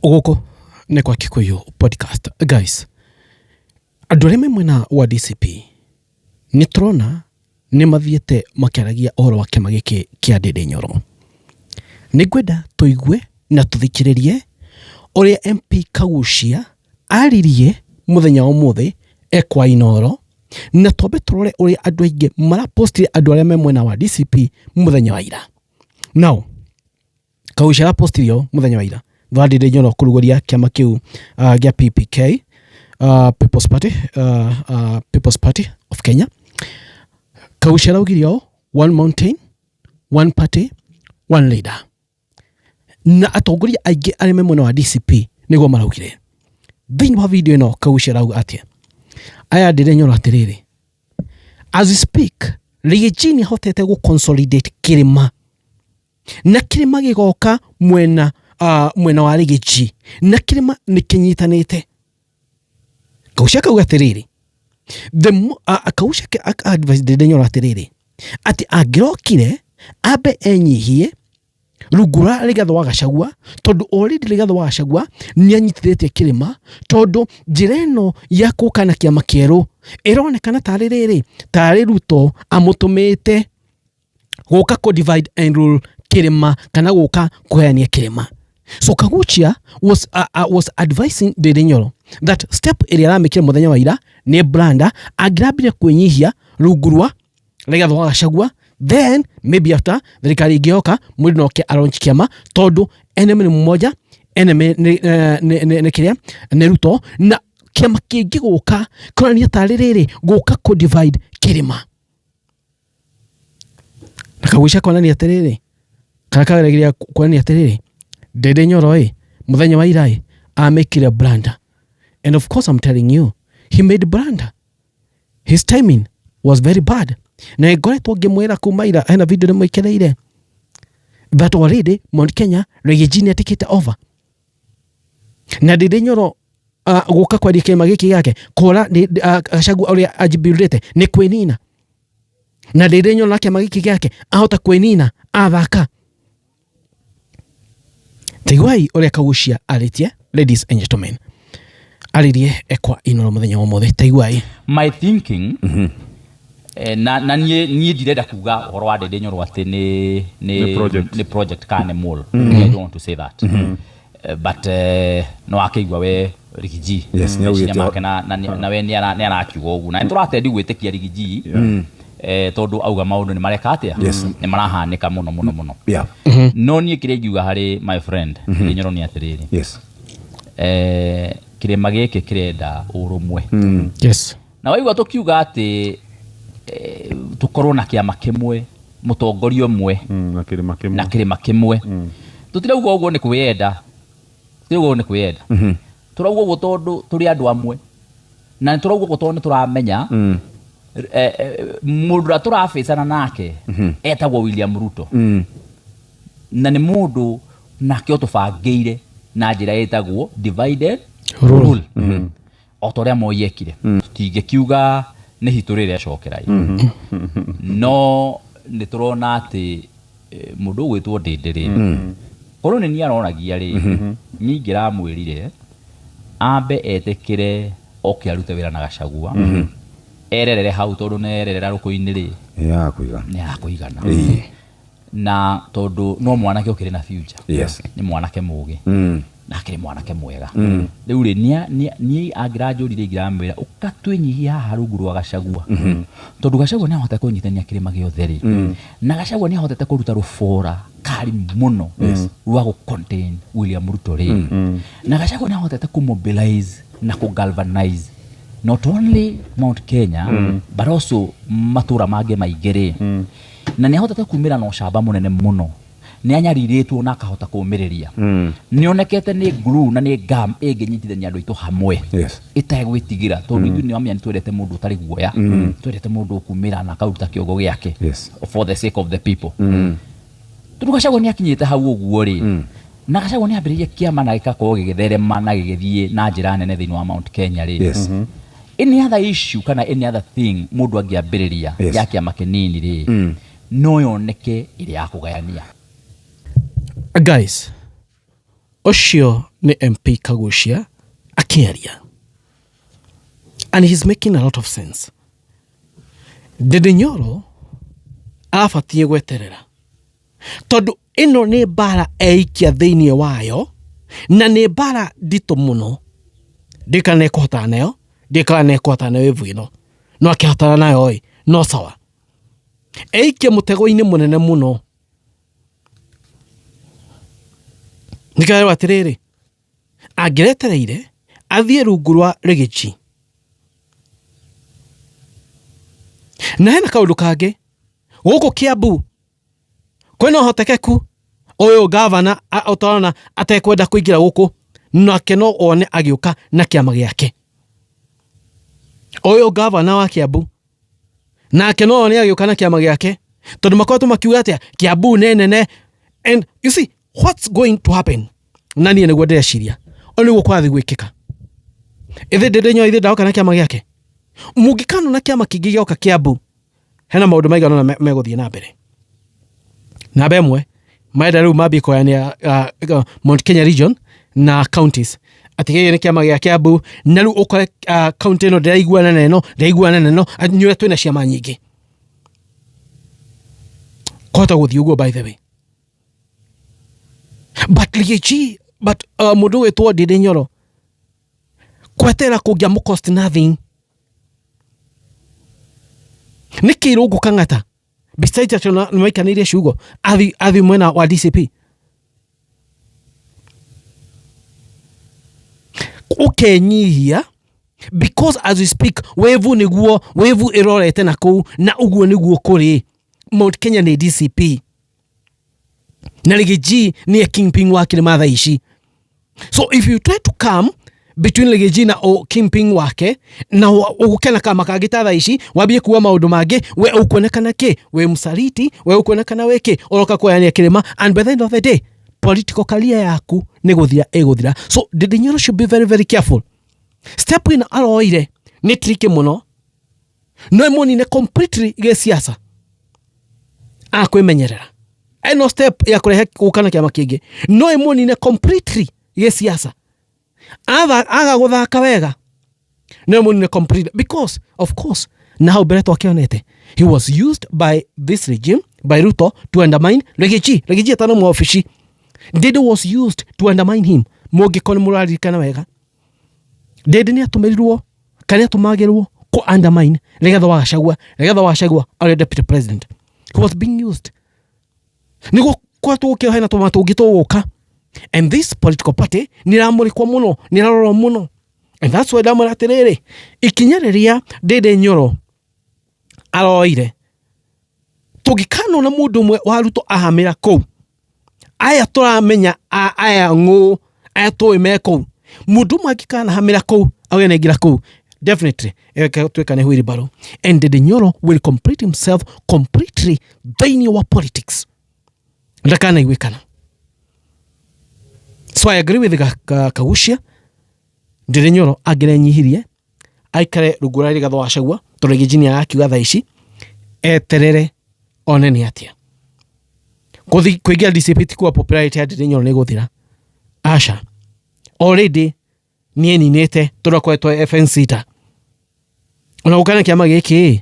Gũkũ nĩ kwa Kikuyu Podcast. Guys, andũ arĩa me mwena wa DCP nĩ tũrona nĩ mathiĩte makĩaragia ũhoro wa kĩama gĩkĩ kĩa Ndĩndĩ Nyoro. Nĩ ngwenda tũigue na tũthikĩrĩrie ũrĩa MP Kagucia aririe mũthenya wa ũmũthĩ e kwa Inooro, na twambe tũrore ũrĩa andũ aingĩ marapostire andũ arĩa me mwena wa DCP mũthenya wa ira. Now, Kagucia arapostirio mũthenya wa ira thutha wa Ndindi Nyoro kũrugũria kĩama kĩu gĩa PPK, People's Party, People's Party of Kenya. Kagucia araugire ũũ, "One mountain, one party, one leader." Na atongoria aingĩ arĩa me mwena wa DCP nĩguo maraugire. Thĩinĩ wa video ĩno Kagucia arauga atĩa? Aya Ndindi Nyoro atĩrĩrĩ, as we speak, Riggy G nĩ ahotete gũ consolidate kĩrĩma na kĩrĩma gĩgoka mwena wa Riggy G na kĩrĩma nĩ kĩnyitanĩte. Kagucia akauga atĩrĩrĩ, Kagucia advice Ndindi Nyoro atĩrĩrĩ, atĩ angĩrokire ambe enyihie rungu rwa Rigathĩ wa Gachagua, tondũ already Rigathĩ wa Gachagua nĩ anyitithĩtie kĩrĩma, tondũ njĩra ĩno ya gũka na kĩama kĩerũ ĩronekana tarĩ rĩrĩ tarĩ Ruto amũtũmĩte gũka kũ divide and rule kĩrĩma kana gũka kũgayania kĩrĩma. So Kaguchia was advising Ndindi Nyoro that step ĩrĩa aramĩkire mũthenya wa ira nĩ blunder, angĩrambire kwĩnyihia rungu rwa Rigathĩ wa Gachagua, then maybe after thirikari ĩngĩoka mũndũ noke alaunch kĩama, tondũ enemy nĩ mmoja, enemy nĩ kĩrĩa nĩ Ruto, na kĩama kĩngĩ gũka kũronania tarĩ rĩrĩ gũka kũ divide kĩrĩma. Na Kagucia konania atĩrĩrĩ, kana kageragia kuonania atĩrĩrĩ, Ndindi Nyoro ĩ mũthenya wa ira ĩ amĩkire blunder, and of course I'm telling you he made blunder. His timing was very bad, na ngoretwo ngĩmwĩra kuma ira, hena video ndĩmwĩkĩrĩire, that already Mount Kenya Riggy G nĩ atikĩte over na Ndindi Nyoro gũka kwendia kĩrĩma gĩkĩ gĩake kũra Gachagua ũrĩa anjibuildĩte nĩ kwĩnina, na Ndindi Nyoro na kĩama gĩkĩ gĩake ahota kwĩnina athaka. Taiguai ũrĩa Kagucia arĩtie, ladies and gentlemen, arĩrie ekwa Inooro mũthenya wa ũmũthĩ. Taiguai. My thinking, na niĩ ndirenda kuga ũhoro wa Ndindi Nyoro atĩ nĩ Nĩ project. Nĩ project kana nĩ mole. I don't want to say that. But no akĩigua we Riggy G Yes, nĩ augĩte. meciria make na we nĩ arakiuga ũguo na nĩ tũratendi gwĩtĩkia Riggy G, tondũ auga maũndũ nĩ mareka atĩa, nĩ marahanĩka mũno mũno mũno. No niĩ kĩrĩa ingiuga harĩ my friend Ndindi Nyoro nĩ atĩrĩrĩ, kĩrĩma gĩkĩ kĩrenda ũrũmwe. Na waigua tũkiuga atĩ tũkorwo na kĩama kĩmwe, mũtongoria ũmwe, Na kĩrĩma kĩmwe. Na kĩrĩma kĩmwe, tũtirauga ũguo nĩ kwĩyenda, tũtirauga ũguo nĩ kwĩyenda, tũrauga ũguo tondũ tũrĩ andũ amwe, na nĩ tũrauga ũguo tondũ nĩ tũramenya mũndũ ũrĩa tũrabĩcana nake etagwo William Ruto, na nĩ mũndũ nake ũtũbangĩire na njĩra ĩtagwo divided rule, o ta ũrĩa Moi ekire. Tũtingĩkiuga nĩ hitũ rĩrĩa ecokera, no nĩ tũrona atĩ mũndũ ũgwĩtwo Ndindi rĩ, korwo nĩ niĩ aroragia rĩ, niĩ ingĩramwĩrire ambe etĩkĩre oke arute wĩra na Gachagua, ererere hau, tondũ nererera rũkũ-inĩ rĩ, Ya kũigana. Nĩ akũigana, na tondũ no mwanake ũkĩrĩ na future. Nĩ mwanake mũgĩ na akĩrĩ mwanake mwega. Rĩu rĩ, niĩ angĩranjũrire ingĩramwĩra ũka twĩnyihie haha rungu rwa Gachagua, tondũ Gachagua nĩ ahotete kũnyitania kĩrĩma gĩothe rĩ, na Gachagua nĩ ahotete kũruta rũbora kari mũno rwa gũ contain William Ruto rĩ, na Gachagua nĩ ahotete kũ mobilize na kũ galvanize not only Mount Kenya but also matũra mangĩ maingĩ rĩ, na nĩ ahotete kumĩra na ũcamba mũnene mũno. Nĩ anyarirĩtwo na akahota kũmĩrĩria. Nĩ onekete nĩ glue na nĩ gum ĩngĩnyitithania andũ aitũ hamwe ĩtegwĩtigĩra, tondũ ithuĩ nĩ wamenya nĩ twendete mũndũ ũtarĩ guoya, twendete mũndũ ũkumĩra na akaruta kĩongo gĩake for the sake of the people. Tondũ Gachagua nĩ akinyĩte hau ũguo rĩ, na Gachagua nĩ ambĩrĩirie kĩama na gĩgakorwo gĩgĩtherema na gĩgĩthiĩ na njĩra nene thĩinĩ wa Mount Kenya rĩ, any other issue kana any other thing mũndũ angĩambĩrĩria ya kĩama kĩnini rĩ, no yoneke ĩrĩ ya kũgayania. Guys, ũcio Nĩ MP Kagucia akĩaria and he's making a lot of sense. Ndindi Nyoro abatiĩ gweterera tondũ ĩno nĩ mbara eikia thĩinĩ wayo na nĩ mbara nditũ mũno. Ndiũĩ kana nĩekũhotana nayo, ndiũĩ kana nĩekũhotana na wave ĩno, no akĩhotana nayo ĩ no sawa. Eikia mũtego-inĩ mũnene mũno. Nĩkĩo atĩrĩrĩ, angĩretereire athiĩ rungu rwa Rigiji. Na hena kaũndũ kangĩ gũkũ Kiambu kwĩna ũhotekeku ũyũ gavana ũtona atekwenda kũingĩra gũkũ nake no one agĩũka na kĩama gĩake. Ũyũ gavana wa Kiambu nake no one agĩũka na kĩama gĩake tondũ makoretwo makiuga atĩa Kiambu nĩ nene. And you see what's going to happen, na niĩ nĩguo ndĩreciria ũyũ nĩguo kũrathiĩ gwĩkĩka. Ĩthĩ Ndindi Nyoro ithe ndaoka na kĩama gĩake, mũngĩkana na kĩama kĩngĩ gĩoka Kiambu hena maũndũ maigana ũna megũthiĩ na mbere. Namba ĩmwe, marenda rĩu mambie kũgayania Mount Kenya region na counties, atĩ gĩkĩ nĩ kĩama gĩa Kiambu na rĩu ũkore county ĩno ndĩraiguana na ĩno, ndĩraiguana na ĩno, nĩ ũrĩa twĩna ciama nyingĩ. Kũhota gũthiĩ ũguo by the way. But Rigiji, but mũndũ ũgwĩtwo Ndindi Nyoro kweterera kũngĩamũ cost nothing. Nĩkĩ Irũngũ Kang'ata besides atĩ ona nĩmaikanĩirie ciugo athi mwena wa DCP ũkenyihia, because as we speak wave nĩguo wave ĩrorete na kũu na ũguo nĩguo kũrĩ. Mount Kenya nĩ DCP na Rigiji nĩye kingpin wa kĩrĩma thaa ici. So if you try to come between Rigiji na o kingpin wake na ũgũke na kama kangĩ ta thaa ici wambie kuga maũndũ mangĩ, we ũkuonekana kĩ we msaliti, we ũkuonekana we kĩ ũroka kũgayania kĩrĩma, and by the end of the day political career yaku nĩ gũthira ĩgũthira. So Ndindi Nyoro should be very very careful. Step ĩno aroire nĩ tricky mũno, no ĩmũnine completely gĩsiasa akwĩmenyerera. Ĩno step ya kũrehe gũka na kĩama kĩngĩ no ĩmũnine completely gĩsiasa aga gũthaka wega, no ĩmũnine completely, because of course na hau mbere twakĩonete he was used by this regime, by Ruto, to undermine Rigiji. Rigiji atano mwaobici, Ndindi was used to undermine him. Mũngĩkorwo nĩ mũraririkana wega, Ndindi nĩ atũmĩrirwo kana atũmagĩrwo kũ undermine Rigathi wa Gachagua. Rigathi wa Gachagua arĩ deputy president, he was being used nĩguo koretwo gũkĩo hena tũma tũngĩ tũgũka, and this political party nĩ ĩramũrĩkwo mũno, nĩ ĩrarorwo mũno, and that's why ndamwĩra atĩrĩrĩ, ikinya rĩrĩa Ndindi Nyoro aroire, tũngĩkanona mũndũ ũmwe wa Ruto ahamĩra kũu, aya tũramenya aya ng'ũ aya tũĩ me kũu, mũndũ ũmwe angĩkanahamĩra kũu auge nĩaingĩra kũu, definitely ĩgatuĩka nĩ wheelbarrow and Ndindi Nyoro will complete himself completely thĩinĩ wa politics, ndakanaiguĩkana. So I agree with Kaguchia. Ndindi Nyoro angĩrenyihirie aikare rungu rwa Rigathi wa Gachagua tondũ Rigiji nĩ arakiuga thaa ici eterere one nĩ atĩa kũthi kũingĩra DCP ti kuga popularity ya Ndindi Nyoro nĩ ĩgũthira, aca. Already nĩ eninĩte tondũ akoretwo FNC ta ona gũka na kĩama gĩkĩ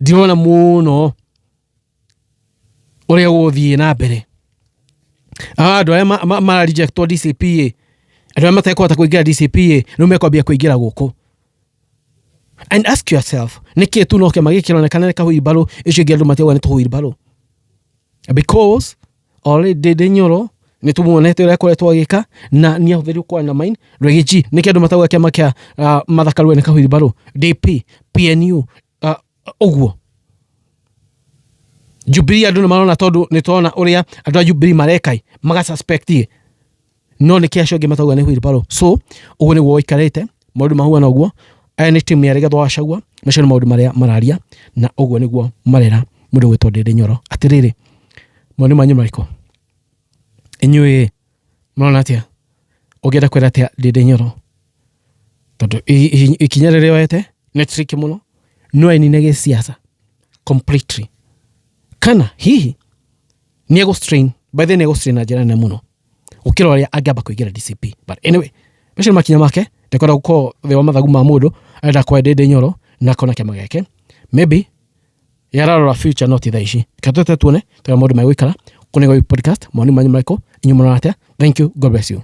ndirona mũno ũrĩa gũgũthiĩ na mbere. Andũ arĩa mara rejectwo DCP ĩ, andũ arĩa matekũhota kũingĩra DCP ĩ, rĩu mekwambia kũingĩra gũkũ. And ask yourself, nĩkĩ tu no kĩama gĩkĩ kĩronekana nĩ kahũirbarũ, icio ingĩ andũ matiauga nĩ tũhũirbarũ? Because already Ndindi Nyoro nĩ tũmuonete ũrĩa akoretwo agĩka na nĩ ahũthĩrirwo kũ undermine Rigiji. Nĩkĩ andũ matauga kĩama kĩa Martha Karua nĩ kahũirbarũ? DP, PNU, ũguo Jubilee andũ nĩ marona tondũ nĩ tũrona ũrĩa andũ a Jubilee mareka maga suspect ĩ, no nĩkĩ acio angĩ matauga nĩ wheelbarrow? So ũguo nĩguo gũikarĩte, maũndũ mahuana ũguo. Aya nĩ timu ya Rigathi wa Gachagua, macio nĩ maũndũ marĩa mararia na ũguo nĩguo marera mũndũ gwĩtwo Ndindi Nyoro. Atĩrĩrĩ, mawoni manyu marĩkũ inyuĩ? Mũrona atĩa? Ũngĩenda kwĩra atĩa Ndindi Nyoro? Tondũ ikinya rĩrĩa oete nĩ tricky mũno, no ĩnine gĩsiasa completely, kana hihi nĩ egũ strain, by the way nĩ egũ strain na njĩra nene mũno. Gũkĩra ũrĩa angĩamba kũingĩra DCP. But anyway, macio nĩ makinya make. Ndekwenda gũkorwo thĩ wa mathagu ma mũndũ. Arenda kwa Ndindi Nyoro na akona kĩama gĩake. Maybe yararora future, no ti thaa ici. Reke tuone tũrĩa maũndũ megũikara. Kũnĩgo podcast, mawoni manyu marĩkũ? Inyuĩ mũrona atĩa? Thank you, God bless you.